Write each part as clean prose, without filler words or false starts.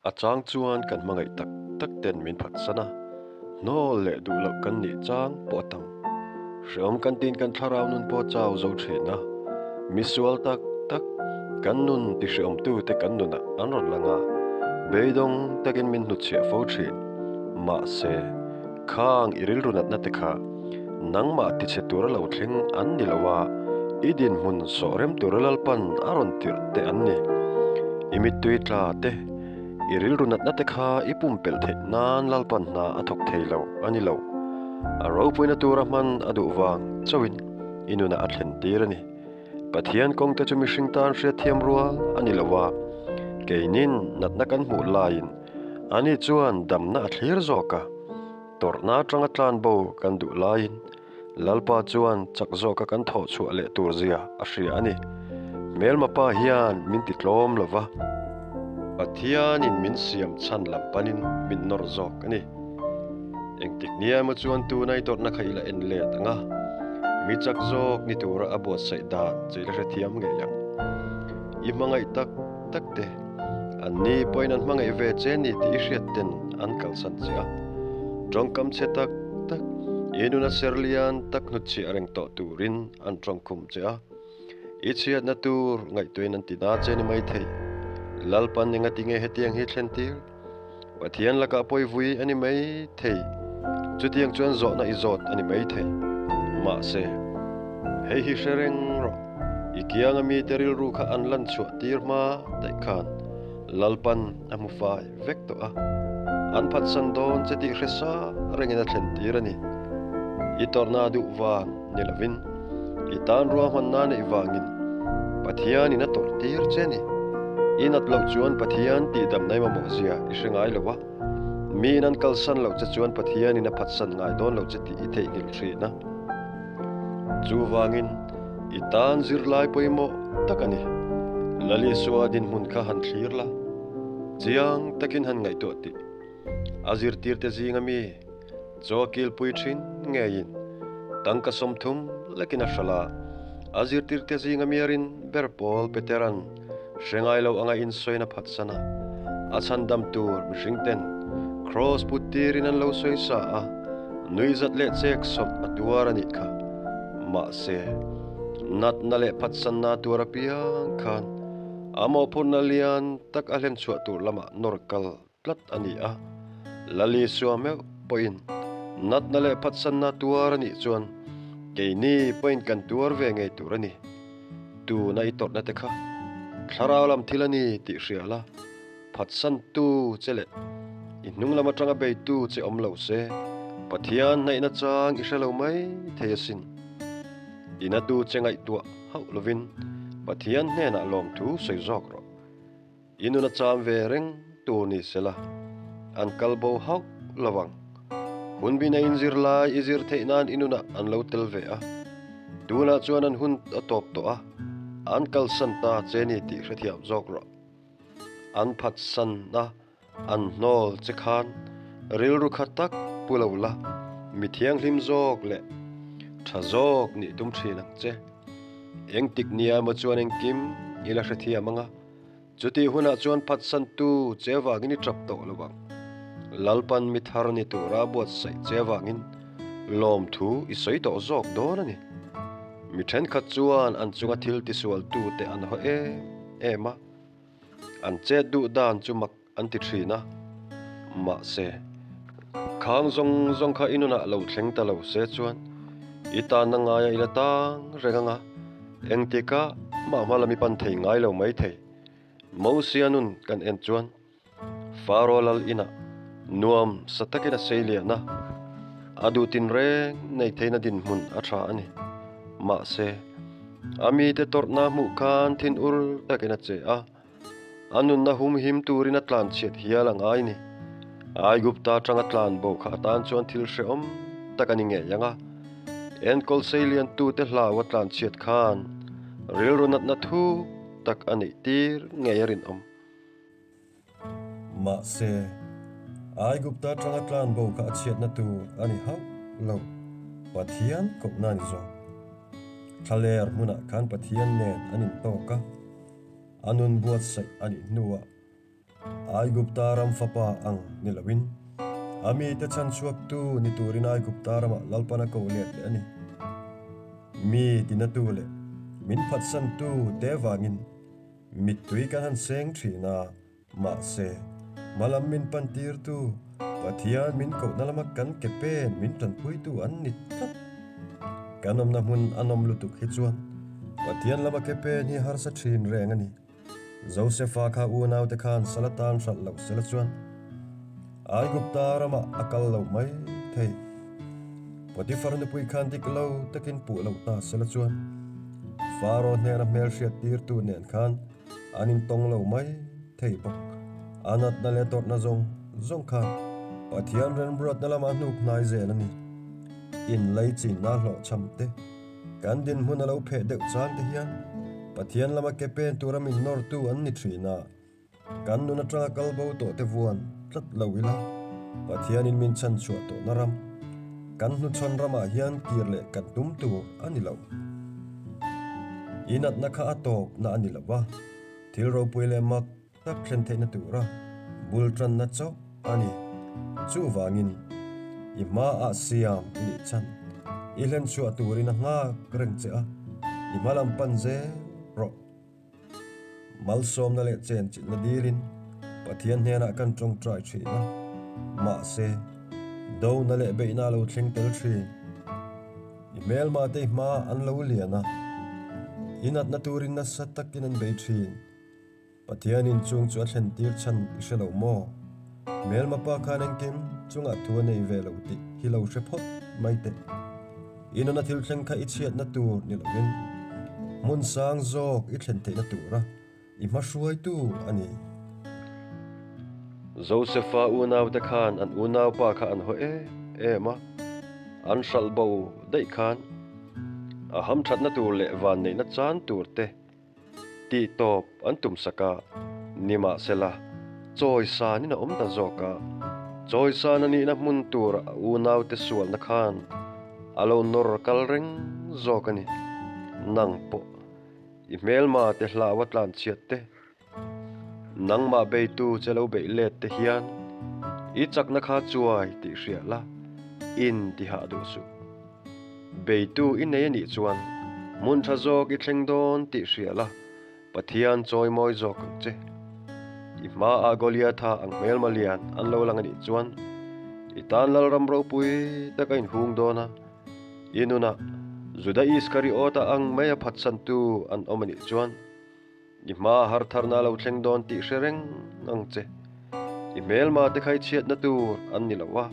A chang chuan kan hmangaih tak tak ten min phatsan a, hnawl leh duh loh kan nih chang pawh a tam. Hreawm kan tin kan thlarau nun pawh chau zo thin a, misual tak tak kan nun ti hreawmtu te kan nunah an rawn lang a, beidawng takin min hnutchhiah fo thin. Mahse, khang i rilru natna te kha nangmah tichhe tura lo thleng an ni lo a, i dinhmun sawh rem tura Lalpan a rawn tirh te an ni. I mittui tla te, i rilru natna te kha i pumpelh theih nan Lalpan hna a thawk thei lo a ni lo. A ropuina tura hman a duh vang chauhin i nunah a thlen tir a ni. Pathian kawngte chu mihring tan hriatthiam rual a ni lo a, keinin natna kan hmuh laiin ani chuan damna a thlir zawk a. Tawrhna atanga tlan bo kan duh laiin Lalpa chuan chak zawka kan thawh chhuah leh tur zia a hria a ni. Hmelma pa hian min ti tlawm lo va, Pathianin min siam chhan lam panin min nawr zawk a ni. Engtik nia emaw chuan tuna i tawrhna kha i la en let ang a, mi chak zawk ni tura a buatsaih dan chu i la hrethiam ngei ang. I hmangaih tak tak te, an ni pawhin an hmangaih ve che ni tih i hriat ten an kalsan che a. Tawngkam chhe tak tak, i nuna ser lian tak hnutchhiah reng tawh turin an tawngkhum che a. I chhiatna tur ngaihtuahin an ti na che ni maithei. Lalpan engati nge hetiang hi thlen tir? Pathian lakah pawi vui a ni mai thei. Chutiang chuan zawhna i zawt a ni mai thei. Mahse, hei hi hre reng rawh, i kianga mite rilru kha an lan chhuah tir hma daih khan Lalpan a hmu fai vek tawh a, an phatsan dawn che tih hre sa rengin a thlen tir a ni. I tawrhna duh vang ni lovin, i tan ruahmanna neih vangin Pathianin a tawrh tir che a ni. I nat loh chuan Pathian tihdamna i mamawh zia i hre ngai lo a, miin an kalsan loh che chuan Pathianin a phatsan ngai dawn lo che tih i theihnghilh thin a. Chuvangin i tan zirlai pawimawh tak a ni. Lal Isua dinhmun kha han thlir la, chiang takin han ngaihtuah tih a zirtirte zinga mi Chaw kilpui thin ngeiin tangka 30 lekin a hralh a, a zirtirte zinga miarin ber pawl Petera'n hre ngai lo anga insawiin a phatsan a, a chhandam tur mihring ten Kraws put tirin an lo sawi sa a, nuihzat leh chek sawt a tuar a nih kha. Mahse, natna leh phatsanna tuar apiang khan a mawhphurhna lian tak a hlenchhuah tur lamah nawr kal tlat a ni a, Lali Sua meuh pawhin natna leh phatsanna tuar a nih chuan keini pawhin kan tuar ve ngei tur a ni. Tuna i tawrhna te kha thlarau lam thil a ni tih hria la, phatsantu che leh i hnung lam atanga beitu che awm lo se Pathian hnaihna chang i hre lo mai thei asin. Tina tu che ngaihtuah hauh lovin Pathian hnenah lawmthu sawi zawk rawh. I nun a cham ve reng tur ni sela, an kal bo hauh lo ang. Hun bina inzir lai i zir theih nan i nunah an lo tel ve a, tunah chuan an hun a tawp tawh a, an kalsan ta che ni tih hrethiam zawk rawh. An phatsan a, an hnawl che khan rilru kha tak pu lo la, mi thianghlim zawk leh tha zawk nih tum thin ang che. Engtik nia emaw chuan engkim i la hrethiam ang a. Chutih hunah chuan phatsantu che vangin i tap tawh lo ang. Lalpan mi thar ni tura buatsaih che vangin lawmthu i sawi tawh zawk dawn a ni. Mi thenkhat chuan an chunga thil tisualtute an haw em em a, an chet duh dan chu mak an ti thin a. Mahse, khang zawng zawng kha i nunah lo thleng ta lo se chuan i tanna ngaia i la tang reng ang a, engtikah mah hma lam i pan thei ngai lo mai thei. Mosia nun kan en chuan Faro lal inah nuam sa takin a sei lian a, a duh tinreng nei theihna dinhmun a tha a ni. Mahse, a mite tawrhna hmuh khan thinur takin a che a. A nunna humhim turin a tlan chhiat hial a ngai ni. Aigupta atanga tlan bo kha atan chuan thil hrehawm tak a ni ngei ang a. Enkawl seiliantute hlau a tlan chhiat khan rilru natna thuk tak a neih tir ngei a rinawm. Mahse, Aigupta atanga tlan bo kha a chhiatna tur a ni hauh lo. Pathian kohna a ni zawk. Thlaler hmunah khan Pathian nen an intawk a. A nun buatsaih a nih hnuah Aigupta ram fapa ang ni loin a mite chhanchhuaktu ni turin Aigupta ramah Lalpan a ko let leh a ni. Mi tinatu leh min phatsantu te vangin mittui kan han seng thin a, mahse, hmalam min pantirtu Pathian min kohna lama kan ke pen min tanpuitu an ni tlat. Kan awmna hmun a nawm lutuk hi chuan Pathian lama ke pen hi harsa thin reng a ni. Josefa kha unaute khan sal atan hralh loh sela chuan Aigupta ramah a kal lo mai thei. Potifar nupui khan dik lo takin puh loh ta sela chuan Faro hnena hmelhriat tirtu nen khan an intawng lo mai thei bawk. A natna leh tawrhna zawng zawng khan Pathian remruatna lamah hnuk hnai zel a ni. Inlaichinna hlawhchham te. Kan dinhmun a lo pheh deuh chang te hian Pathian lama ke pen tura min nawrtu an ni thin a, kan nun atanga kal bo tawh te vuan tlat lo ila Pathianin min chhan chhuah tawhna ram, kan hnuchhawn ramah hian kir leh kan tum tur a ni lo. I natna kha a tawpna a ni lo va, thil ropui leh mak tak thlen theihna tura bul tanna chauh a ni. Chuvangin, i hmaah siam i nih chhan, i hlen chhuah turin a nghak reng che a, i hma lam pan zel rawh. Malsawmna leh chenchilhna dilin Pathian hnenah kan tawngtai thin a, mahse, dona leh beihna a lo thleng tel thin. I hmelmate i hma an lo lian a, i natna turin nasa takin an bei thin. Pathianin chung chu a thlentir chhan i hre lo maw? Hmelma pa khan engkim chungah thu a nei ve lo tih hi lo hre phawt mai teh. I nuna thil thleng kha i chhiatna tur ni lovin hmun sang zawk i thlen theihna tura i hmahruaitu a ni. Josefa unaute khan an unaupa kha an haw em em a, an hralh bo daih khan a hamthatna tur leh vanneihna chan tur te Tih tawp an tum sak a, nimahsela, chawisanin a awm ta zawk a. Chawisan a nihna hmun tur a unaute sualna khan a lo nawr kal reng zawk a ni. Nang pawh i hmelma te hlau a tlan chhiat te, nangmah beitu che lo beih let te hian i chakna kha chuai tih hria la, in ti hah duh suh. Beitu i nei a nih chuan hmun tha zawk i thleng dawn tih hria la, Pathian chawi mawi zawk ang che. I hmaah Goliatha ang hmelma lian an lo lang a nih chuan i tan Lalram ropui tak a inhung dawn a, i nunah Juda Iskariota ang mai a phatsantu an awm a nih chuan I hma har tharna a lo thleng dawn tih hre reng ang che. I hmelma te kha i chhiatna tur an ni lo a,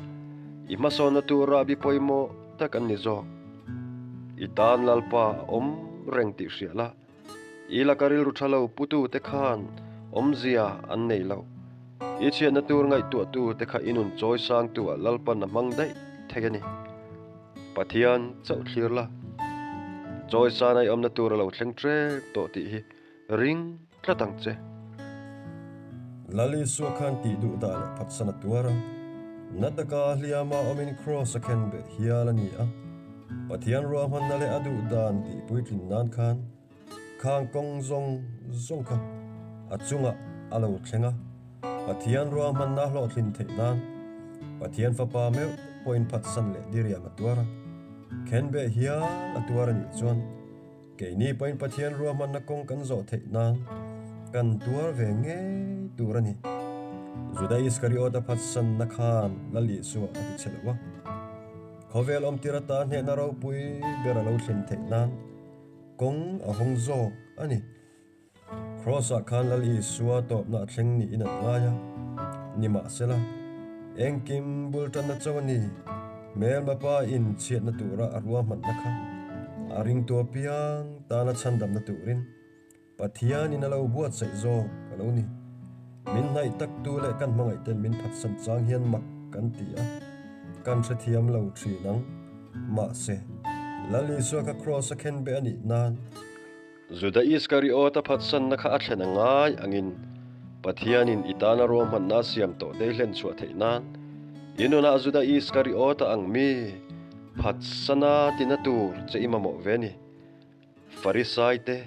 i hmasawnna tur rahbi pawimawh tak an ni zawk. I tan Lalpa a awm reng tih hria la, i laka rilru tha lo putu te khan awmzia an nei lo. I chhiatna tur ngaihtuahtu te kha i nun chawi sangtu ah Lalpan a hmang daih thei a ni. Pathian chauh thlir la, chawisan a i awmna tur a lo thleng ṭep tawh tih hi ring tlat ang che. Lal Isua khan tih duh dah leh phatsan a tuar a, na taka hliama awmin kraws a khen beh hial a ni a. Pathian ruahmanna leh a duh dan tih puitlin nan khan khang kawng zawng zawng kha a chungah a lo thleng a, Pathian ruahmanna hlawhtlin theih nan Pathian fapa meuh pawhin phatsan leh diriam a tuar a, khenbeh hial a tuar a nih chuan keini pawhin Pathian ruahmanna kawng kan zawh theih nan kan tuar ve ngei tur a ni. Juda Iskariota phatsanna khan Lal Isua a ti che lo a, khawvel awmtir atan hnehna ropui ber a lo thlen theih nan Kawng a hawng zawk a ni. Kraws-ah khan Lal Isua tawpna a thleng niin an ngai a. Nimahsela, engkim bul tanna chauh a ni. Hmelma pa in chhiatna tura a ruahmanna kha a ringtu apiang tana chhandamna turin Pathianin a lo buatsaih zawk a lo ni. Min hnaih taktu leh kan hmangaihten min phatsan chang hian mak kan ti a, kan hrethiam lo thin ang. Mahse, Lal Isua kha kraws a khen be a nih nan. Juda Iskariota phatsanna kha a thlen a ngai angin Pathianin i tana ruahmanna a siam tawh te i hlen chhuah theih nan i nunah Juda Iskariota ang mi phatsana tina tur che i mamawh ve ni. Farisai te,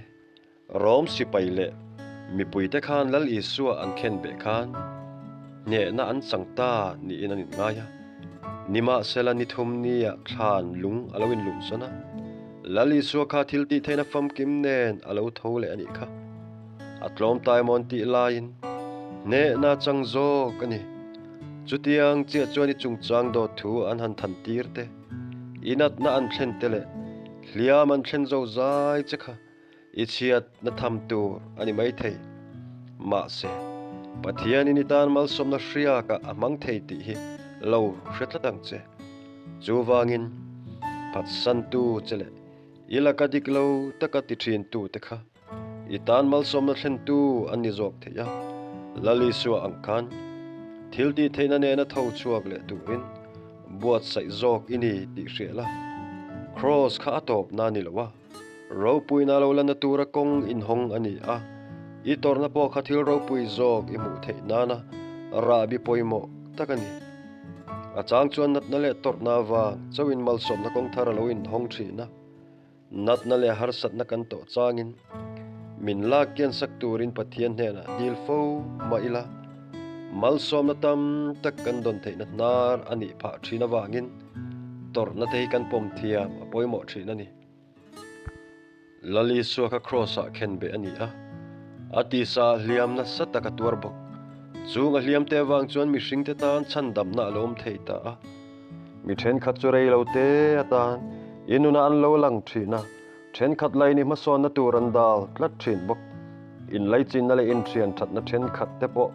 Rom sipai leh Mipuite khan Lal Isua an khen beh khan hnehna an chang ta niin an inngai a. Nimahsela ni thum nia thlan lung a lo inlumsawn a, Lal Isua kha thil tih theihna famkim nen a lo tho leh a nih kha. A tlawm tai mawn tih laiin hnehna chang zawk a ni. Chutiang chiah chuan i chungchang dawt thu an han than tir te, i natna an thlen te leh hliam an thlen zo zai che kha i chhiatna tham tur a ni maithei. Mahse, Pathianin i tan malsawmna hriakah a hmang thei tih hi lo hre tlat ang che. Chuvangin, phatsantu che leh i laka dik lo taka ti thintu te kha i tan malsawmna thlentu an ni zawk thei a. Lal Isua ang khan thil tih theihna nena tho chhuak leh turin buatsaih zawk i ni tih hria la. Kraws kha a tawpna a ni lo a. Ropuina lo la na tura kawng inhawng a ni a, i tawrhna pawh kha thil ropui zawk i hmuh theih nana rahbi pawimawh tak a ni. A chang chuan natna leh tawrhna avang chauhin malsawmna kawng thar a lo inhawng thin a, natna leh harsatna kan tawh changin min lak kian sak turin Pathian hnenah dil fo mah ila, malsawmna tam tak kan dawn theihna hnar a nih phah thin avangin tawrhna te hi kan pawm thiam a pawimawh thin a ni. Lal Isua kha Kraws-ah khen beh a ni a, a tisa ah hliam nasa tak a tuar bawk. Chung a hliam te avang chuan mihringte tan chhandamna a lo awm thei ta a. Mi thenkhat chu rei lo te atan i nunah an lo lang thin a, thenkhat lain i hmasawnna tur an dal tlat thin bawk. Inlaichinna leh inthian thatna thenkhat te pawh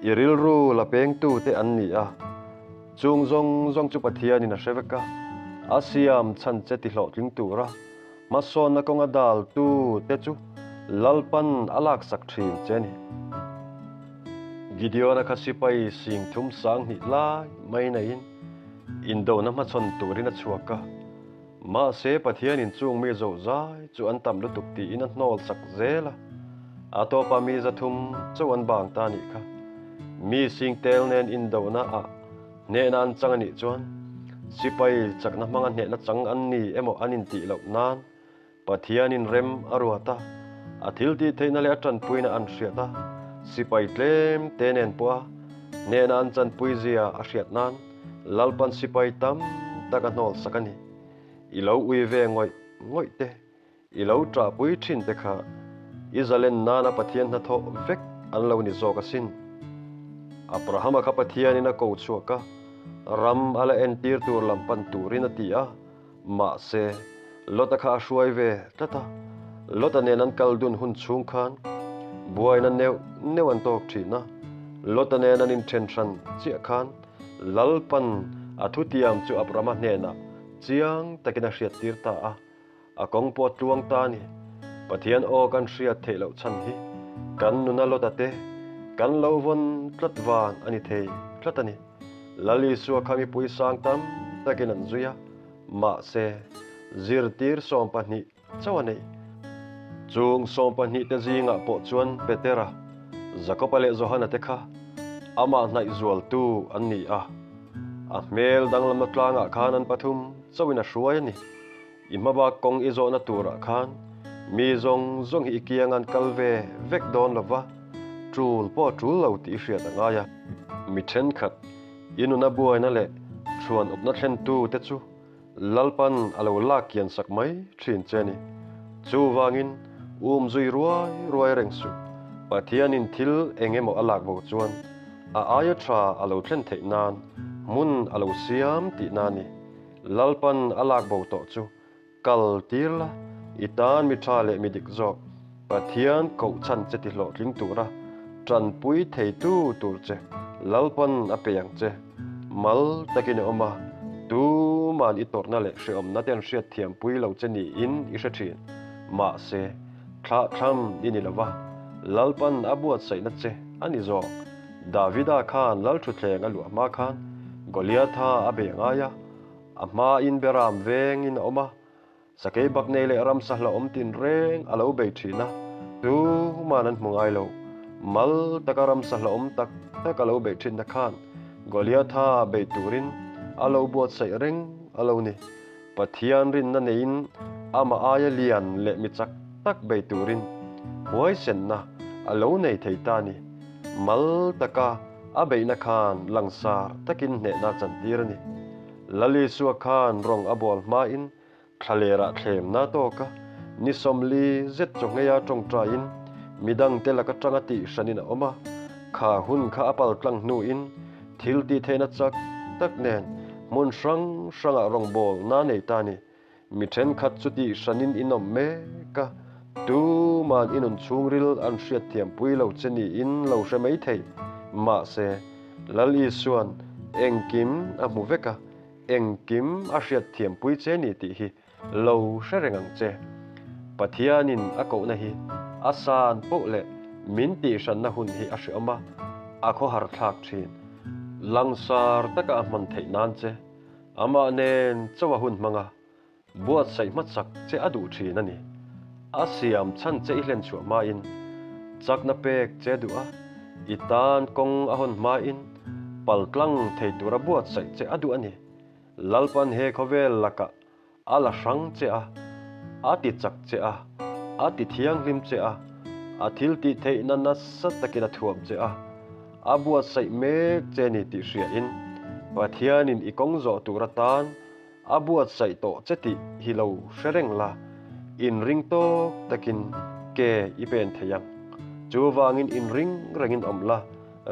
i rilru la pengtu te an ni a. Chung zawng zawng chu Pathianin a hre vek a, a siam chhan che ti hlawhtling tura hmasawnna kawnga daltu te chu Lalpan a laksak thin che a ni. Gideon-a kha sipai sing thum sang hnih lai mai neiin indona hmachhawn turin a chhuak a, mahse Pathianin chung mi zo zai chu an tam lutuk tiin a hnawl sak zel a, a tawpa mi zathum chauh an bang ta nih kha. Mi sing tel nen indona ah hnehna an chang a nih chuan sipai chakna hmanga hnehna chang an ni emaw an intih loh nan Pathianin rem a ruat a, a thil tih theihna leh a tanpuina an hriat a, sipai tlem te nen pawh a hnehna an chanpui zia a hriat nan Lalpan sipai tam tak a hnawl sak a ni. I lo ui ve ngawih ngawih te, i lo ṭahpui ṭhin te kha i zalen nana Pathian hnathawh vek an lo ni zawk asin. Abrahama kha Pathianin a ko chhuak a, ram a la entir tur lam pan turin a ti a, Mahse, Lota kha a hruai ve tlat a, Lota nen an kal dun hun chhung khan buaina neuh neuh an tawk thin a, Lota nen an inthen hran chiah khan Lalpan a thutiam chu Abrama hnenah chiang takin a hriattir ta a, a kawng pawh a tluang ta a ni. Pathian aw kan hriat theih loh chhan hi kan nuna Lota te kan lo vawn tlat vang a ni thei tlat a ni. Lal Isua kha mipui sang tam takin an zui a, mahse, zirtir 12 chauh a nei. Chung 12 te zingah pawh chuan Petera, Jakoba leh Johana te kha amah hnaih zualtu an ni a. A hmel danglamna tlangah khan an pathum chauhin a hruai a ni. I hmabak kawng i zawhna turah khan mi zawng zawng hi i kiang an kal ve vek dawn lo va, tul pawh a tul lo tih i hriat a ngai a. Mi thenkhat i nuna buaina leh thuan awpna thlentu te chu Lalpan a lo lak kian sak mai thin che a ni. Chuvangin um zui ruai ruai reng suh. Pathianin thil eng emaw a lak bo chuan a aia tha a lo thlen theih nan hmun a lo siam tihna a ni. Lalpan a lak bo tawh chu kal tir la, i tan mi tha leh mi dik zawk Pathian koh chhan che ti hlawhtling tura tanpui theitu tur che Lalpan a pe ang che. Mal takin i awm a, tuman i tawrhna leh hrehawmna te an hriat thiampui lo che niin i hre thin. Mahse, thlahthlam i ni lo va, Lalpan a buatsaihna che a ni zawk. Davida khan lalthutthleng a luah hma khan Goliatha a bei ngai a, a hmain beram vengin a awm a, sakei bak nei leh ramsa hlauhawm tinreng a lo bei thin a, tuman an hmu ngai lo. Mal taka ramsa hlauhawm tak tak a lo bei thinna khan Goliatha bei turin a lo buatsaih reng a lo ni. Pathian rinna neiin amah aia lian leh mi chak tak bei turin huaisenna a lo nei thei ta a ni. Mal taka a beihna khan langsar takin hnehna a chantir a ni. Lal Isua khan rawng a bawl hmain Thlalerah thlemna tawka ni 40 zet chaw ngheia tawngtaiin midangte laka tanga tih hranin a awm a, kha hun kha a pal tlang hnuin thil tih theihna chak tak nen hmun hrang hrangah rawngbawlna nei ta a ni. Mi thenkhat chu tih hranin in awm mek a, tuman i nun chhungril an hriatthiampui lo che niin lo hre mai thei. Mahse, Lal Isua'n engkim a hmu vek a, Engkim a hriatthiampui che ni tih hi lo hre reng ang che. Pathianin a kohna hi a san poh leh min tihhranna hun hi a hreawm a, a khawhar thlak thin. Langsar taka a hman theih nan che, amah nen chauh a hun hmang a, Buatsaih hmasak che a duh thin a ni. A siam chhan che i hlen chhuah hmain, chakna pek che duh a, i tan kawng a hawn hmain paltlang thei tura buatsaih che a duh a ni. Lalpan he khawvel lakah a la hrang che a, a ti chak che a, a ti thianghlim che a, a thil tih theihna nasa takin a thuam che a, a buatsaih mek che ni tih hriain Pathianin i kawng zawh tur atan A buatsaih tawh che tih hi lo hre reng la, inring tawk takin ke i pen thei ang. Chuvangin inring rengin awm la,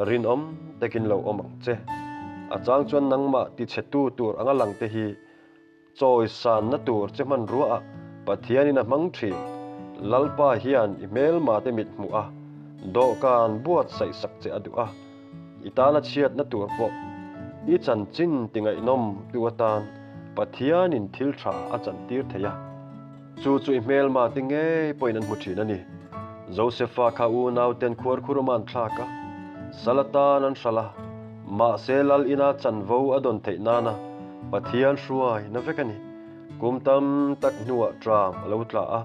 rinawm takin lo awm ang che. A chang chuan nangmah tichhetu tur anga lang te hi chawisanna tur che hmanruaah Pathianin a hmang thin. Lalpa hian i hmelmate mit hmuh a, dawhkan buatsaih sak che a duh a. I tana chhiatna tur pawh i chanchin ti ngaihnawm tu atan Pathianin thil tha a chantir thei a, chu chu i hmelma te ngei pawhin an hmu thin a ni. Josefa kha unauten khuarkhurum a an thlak a, sal atan an hralh a, mahse lal ina chanvo a dawn theih nana Pathian hruai na vek a ni. Kum tam tak hnuah tram a lo tla a,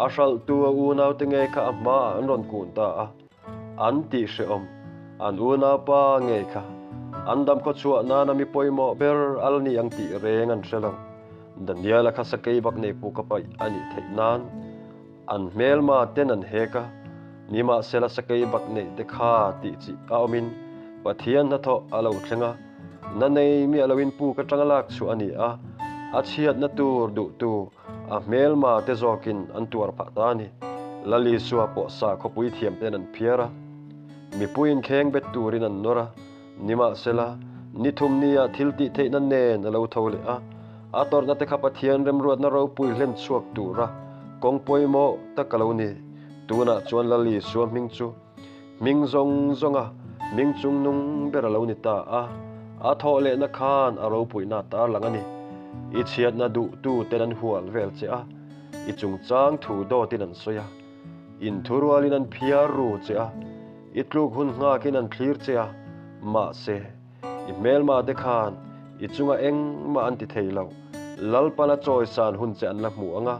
a hralhtu a unaute ngei kha a hmaah an rawn kun ta a. An tih hrehawm, an unaupa ngei kha an dam khaw chhuah nana mi pawimawh ber a la ni ang tih reng an hre lo. Daniela kha sakei bak nei pu ka paih a nih theih nan an hmelma ten an hek a, nimahsela sakei bak neih te kha tih chi a awmin Pathian hnathawh a lo thleng a, na nei miah loin pu ka tanga lak chhuah a ni a, a chhiatna tur duhtu A hmelma te zawkin an tuar phah ta a ni. Lal Isua pawh sakhawpui thiam ten an phiar a, mipuiin kheng bet turin an nawr a, nimahsela, ni thum nia thil tih theihna nen a lo tho leh a, a tawrhna te kha Pathian remruatna ropui hlen chhuak tura kawng pawimawh tak a lo ni. Tunah chuan Lal Isua hming chu hming zawng zawnga hming chungnung ber a lo ni ta a, a thawh lehna khan a ropuina a tarlang a ni. I chhiatna duhtu ten an hual vel che a, i chungchang thu dawtin an sawi a, in thurualin an phiar ru che a, i tluk hun nghakin an thlir che a, mahse, i hmelma te khan i chunga engmah an ti thei lo, Lalpana chawisan hun che an la hmu ang a,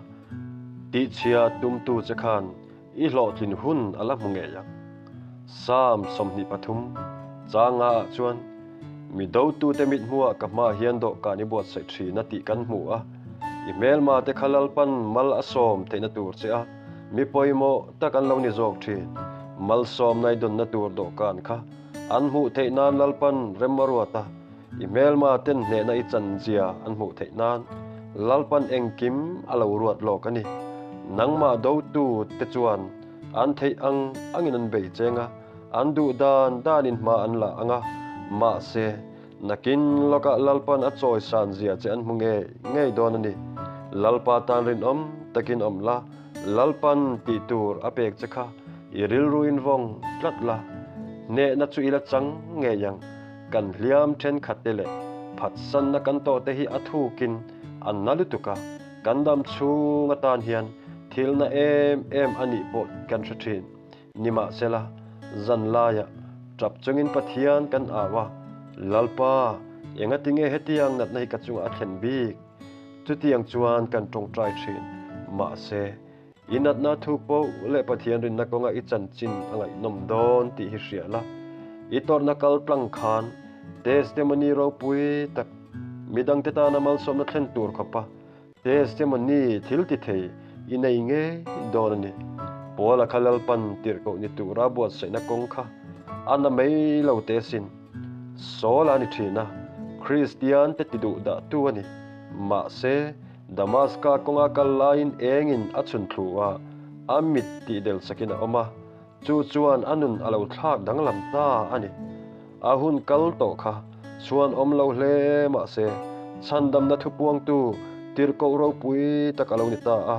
tihchhiat tumtu che khan I hlawhtlin hun a la hmu ngei ang. Psalm 23, Changa ah chuan, Mi dotute mithmuah ka hmaah hian dawhkan i buatsaih thin a tih kan hmu a, i hmelma te kha Lalpan mal a sawm theihna tur che a, mi pawimawh tak an lo ni zawk thin. Malsawmna i dawnna tur dawhkan kha an hmuh theih nan Lalpan rem a ruat a, i hmelma ten hnehna i chanzia an hmuh theih nan Lalpan engkim a lo ruat lawk a ni. Nangmah dotu te chuan an theih ang angin an bei cheng a, an duh dan danin hma an la ang a, mahse, nakin lawkah Lalpan a chawi san zia che an hmu ngei ngei dawn a ni. Lalpa tan rinawm takin awm la, Lalpan tih tur a pek che kha i rilru in vawng tlat la, hnehna chu i la chang ngei ang. Kan hliam thenkhat te leh phatsanna kan tawh te hi a thukin an na lutuk a, kan dam chhung atan hian thil na em em a nih pawh kan hre thin. Nimahsela, zan laiah tap chungin Pathian kan au a, Lalpa, engatinge hetiang natna hi ka chungah a thlen bik? Chutiang chuan kan tawngtai thin. Mahse, I natna thu poh leh Pathian rinna kawnga i chanchin a ngaihnawm dawn tih hi hria la. I tawrhna kal tlang khan testimony ropui tak, midangte tana malsawmna thlen tur khawpa testimony thil ti thei i nei ngei dawn a ni. Paula kha Lalpan tirhkoh ni tura buatsaihna kawng kha a na mai lo te sin. Saul a ni thin a, Kristian te ti duh dah tu a ni. Mahse, Damaska kawnga kal laiin engin a chhun thlu a, a mit tih del sakin a awm a, chu chuan a nun a lo thlak danglam ta a ni. A hun kal tawh kha chuan awm lo hle mahse, chhandamna thupuangtu tirhkoh ropui tak a lo ni ta a,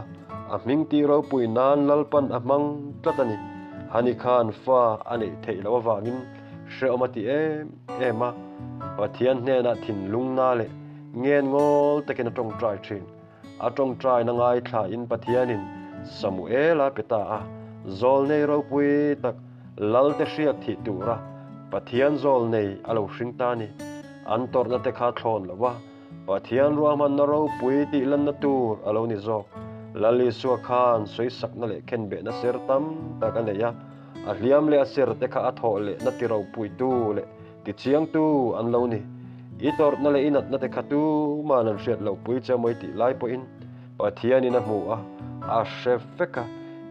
a hming tih ropui nan Lalpan a hmang tlat a ni. Hani khan fa a neih theih loh avangin hrehawm a ti em em a, Pathian hnenah thinlungna leh ngen ngawl takin a tawngtai thin. A tawngtaina ngaithlain Pathianin Samuela pe ta a, zawlnei ropui tak Lalte hriat thih tura Pathian zawlnei a lo hring ta ni. An tawrhna te kha thlawn lo va, Pathian ruahmanna ropui tih lanna tur a lo ni zawk. Lal Isua khan sawisakna leh khenbehna ser tam tak a nei a, a hliam leh a ser te kha a thawh lehna ti ropuitu leh tichiangtu an lo ni. I tawrhna leh i natna te kha tuman an hriat loh pui che mawi tih lai pawhin Pathianin a hmu a, a hre vek a,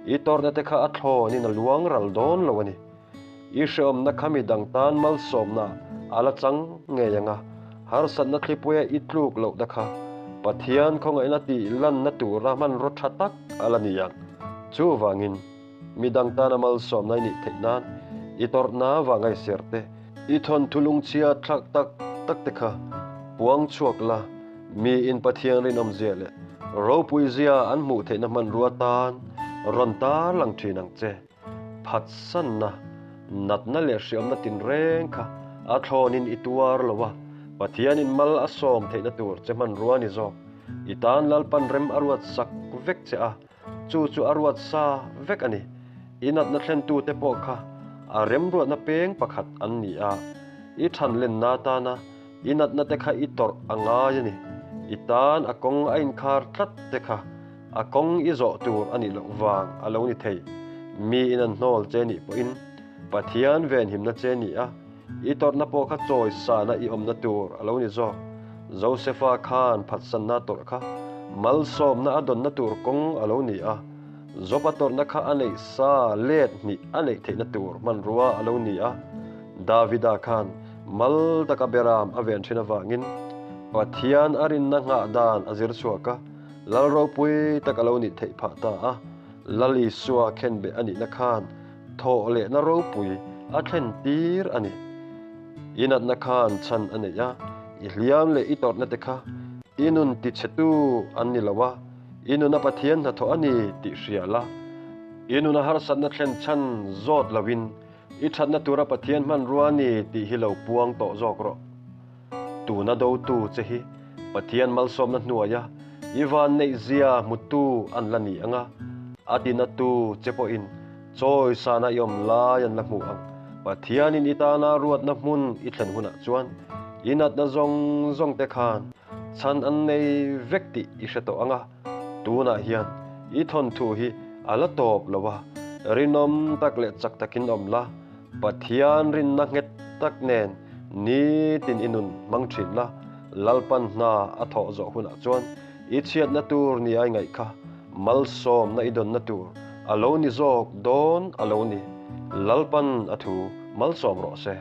i tawrhna te kha a thlawnin a luang ral dawn lo a ni. I hreawmna kha mi dang tan malsawmna a la chang ngei ang a, harsatna thlipuia i tluk lohna kha Pathian khawngaihna tih lanna tura hmanraw tha tak a la ni ang. Chuvangin, mi dang tana malsawmna i nih theih nan i tawrhna vanga i ser te, i thawnthu lungchhia thlak tak tak te kha puang chhuak la, miin Pathian rinawmzia leh ropuizia an hmuh theihna hmanrua tan rawn tarlang thin ang che. Phatsanna, natna leh hriamna tinreng kha a thlawnin i tuar lo a, Pathianin mal a sawm theihna tur che hmanrua ni zawk. I tan Lalpan rem a ruat sak vek che a, chu chu a ruat sa vek a ni. I natna thlentute pawh kha a remruatna peng pakhat an ni a, i thanlenna atana i natna te kha i tawrh a ngai a ni. I tan a kawng a inkhar tlat te kha a kawng i zawh tur a nih loh vang a lo ni thei. Miin an hnawl che nih pawhin Pathian venhimna che ni a, i tawrhna pawh kha chawi sahna i awmna tur a lo ni zawk. Josefa khan phatsanna tawrh kha malsawmna a dawnna tur kawng a lo ni a, Joba tawrhna kha a neih sa let hnih a neih theihna tur hmanrua a lo ni a. Davida khan mal taka beram a ven thin avangin Pathian a rinna nghah dan a zir chhuak a, Lal ropui tak a lo nih theih phah ta a, Lal Isua khenbeh a nihna khan thawh lehna ropui a thlen tir a ni. I natna khan chhan a neih a, i hliam leh i tawrhna te kha i nun tichhetu an ni lo a, i nuna Pathian hnathawh a ni tih hria la. I nuna harsatna thlen chhan zawt loin i thatna tura Pathian hmanrua a ni tih hi lo puang tawh zawk rawh. Tuna dotu che hi Pathian malsawmna hnuaia i van neih zia hmutu an la ni ang a, a tinatu che pawhin chawi sana i awm lai an la hmu ang. Pathianin i tana ruatna hmun i thlen hunah chuan i natna zawng zawng te khan chhan an nei vek tih i hre tawh ang a, tunah hian i thawnthu hi a la tawp lo a, rinawm tak leh chak takin awm la, Pathian rinna nghet tak nen Nitin i nun hmang thin la, Lalpan hna a thawh zawh hunah chuan i chhiatna tur ni ai ngaih kha malsawmna i dawnna tur a lo ni zawk dawn a lo ni. Lalpan a thu malsawm rawh se.